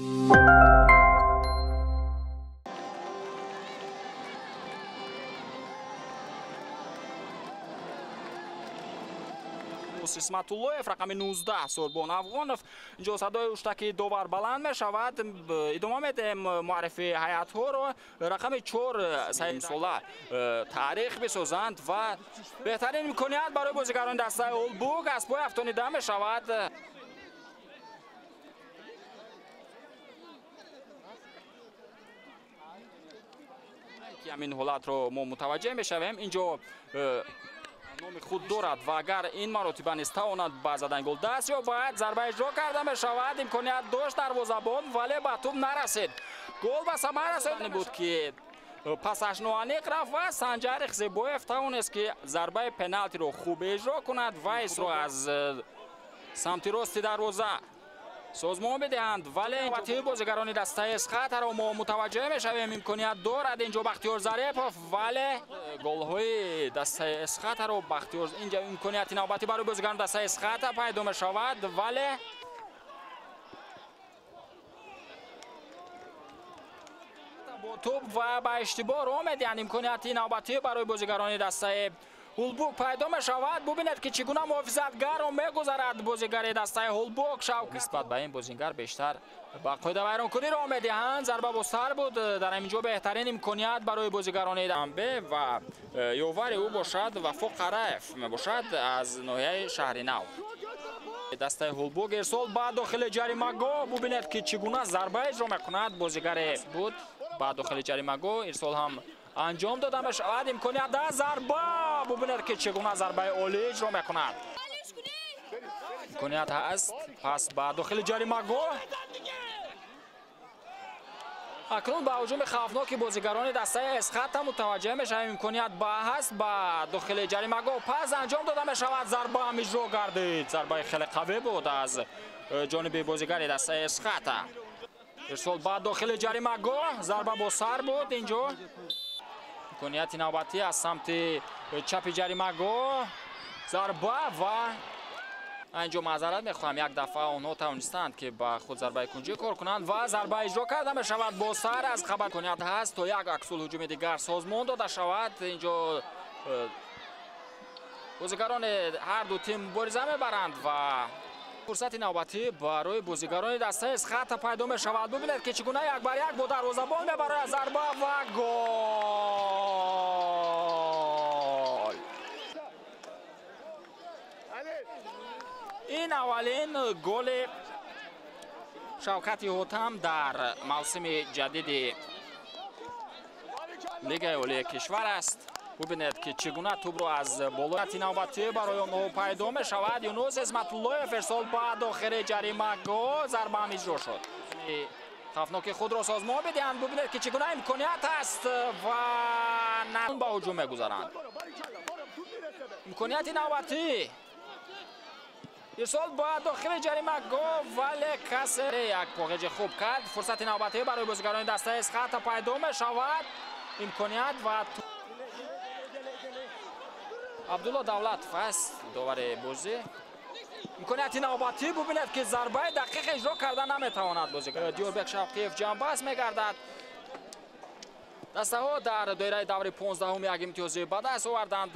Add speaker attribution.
Speaker 1: Исматуллоев рақами 19 Сурбон Афғонов. Инҷо садои уштаки довар баланд мешавад. Идома медиҳем муаррифии ҳайатҳоро. Рақами 4 Саидсола таърих бисозанд ва беҳтарин имконият барои бозигарони дастаи Ҳулбук аз пой афтонида мешавад. Ки ҳамин ҳолатро мо мутаваҷҷеҳ мешавем. Инҷо номи худ дорад ва агар ин маротиба низ тавонад ба задани гол даст ёбад, зарба иҷро карда мешавад. Имконият дошт дарвозабон, вале ба тӯб нарасид. Гол ба самар расонида буд, ки пасаш ноаниқ рафт ва Санҷар Ихзибоев тавонист, ки зарбаи пеналтиро хуб иҷро кунад ва исро аз самти рости дарвоза созмон бидиҳанд. Вале навбатии бозигарони дастаи Эсхатаро мо мутаваҷҷеҳ мешавем. Имконият дорад инҷо Бахтиёр Зарипов, вале голҳои дастаи Эсхатаро Бахтиёр инҷо имконияти навбатӣ барои бозигарони дастаи Эсхата пайдо мешавад, вале бо тӯб ва ба иштибоҳ роҳ медиҳанд. Имконияти навбатӣ барои бозигарони дастаи Ҳулбук пайдо мешавад. Бубинед, ки чӣ гуна муҳофизатгарро мегузарад бозигари дастаи Ҳулбук. Шавкат нисбат ба ин бозингар бештар ба қоидавайронкунӣ роҳ медиҳанд. Зарба бо сар буд. Дар ҳамин ҷо беҳтарин имконият барои бозигарони Дамбе ва ёвари ӯ бошад Вафо Қараев мебошад аз ноҳияи Шаҳри Нав. Дастаи Ҳулбук ирсол ба дохили ҷаримагоҳ. Бубинед, ки чӣ гуна зарба иҷро мекунад бозигаре буд ба дохили ҷаримагоҳ. Ирсол ҳам анҷом дода мешавад. Имконият да зарба. Бубинед, ки чӣ гуна зарбаи олӣ иҷро мекунад. Имконият ҳаст пас ба дохили ҷаримагоҳ. Акнун ба ҳуҷуми хавфноки бозигарони дастаи Эсхата мутаваҷҷеҳ мешавем. Имконият ба ҳаст ба дохили ҷаримагоҳ пас анҷом дода мешавад. Зарба ҳам иҷро гардид. Зарбаи хеле қавӣ буд аз ҷониби бозигари дастаи Эсхата. Ирсол ба дохили ҷаримагоҳ. Зарба бо сар буд инҷо. Имконияти навбатӣ аз самти чапи ҷаримагоҳ. Зарба ва инҷо маъзарат мехоҳам, як дафъа онҳо тавонистанд, ки ба худ зарбаи кунҷӣ кор кунанд ва зарба иҷро карда мешавад бо сар аз қабат. Имконият ҳаст то як аксул ҳуҷуми дигар созмон дода шавад. Инҷо бозигарони ҳар ду тим мубориза мебаранд ва фурсати навбатӣ барои бозигарони дастаи Эсхата пайдо мешавад. Бубинед, ки чӣ гуна як бар як бо дарвозабон мебарояд. Зарба ва гол. Ин аввалин голи Шавкати Ҳотам дар мавсими ҷадиди Лигаи Олии кишвар аст. Бубинед, ки чӣ гуна тӯбро аз болои навбатӣ барои онҳо пайдо мешавад. Юнус Исматуллоев ирсол ба дохили ҷаримагоҳ. Зарба ҳам иҷро шуд. Хавфноки худро созмон бидиҳанд. Бубинед, ки чӣ гуна имконият ҳаст ва ба ҳуҷум мегузаранд. Имконияти навбатӣ ирсол ба дохили ҷаримагоҳ, вале касе як поғеҷи хуб кард. Фурсати навбатӣ барои бозигарони дастаи Эсхата пайдо мешавад. Имконият ва Абдулло Давлатов аст довари бозӣ. Имконияти навбатӣ. Бубинед, ки зарбаи дақиқ иҷро карда наметавонад бозигар. Диёрбек Шавқиев ҷамъбаст мегардад. Дастаҳо дар доираи даври 15-ум як имтиёзи ба даст оварданд.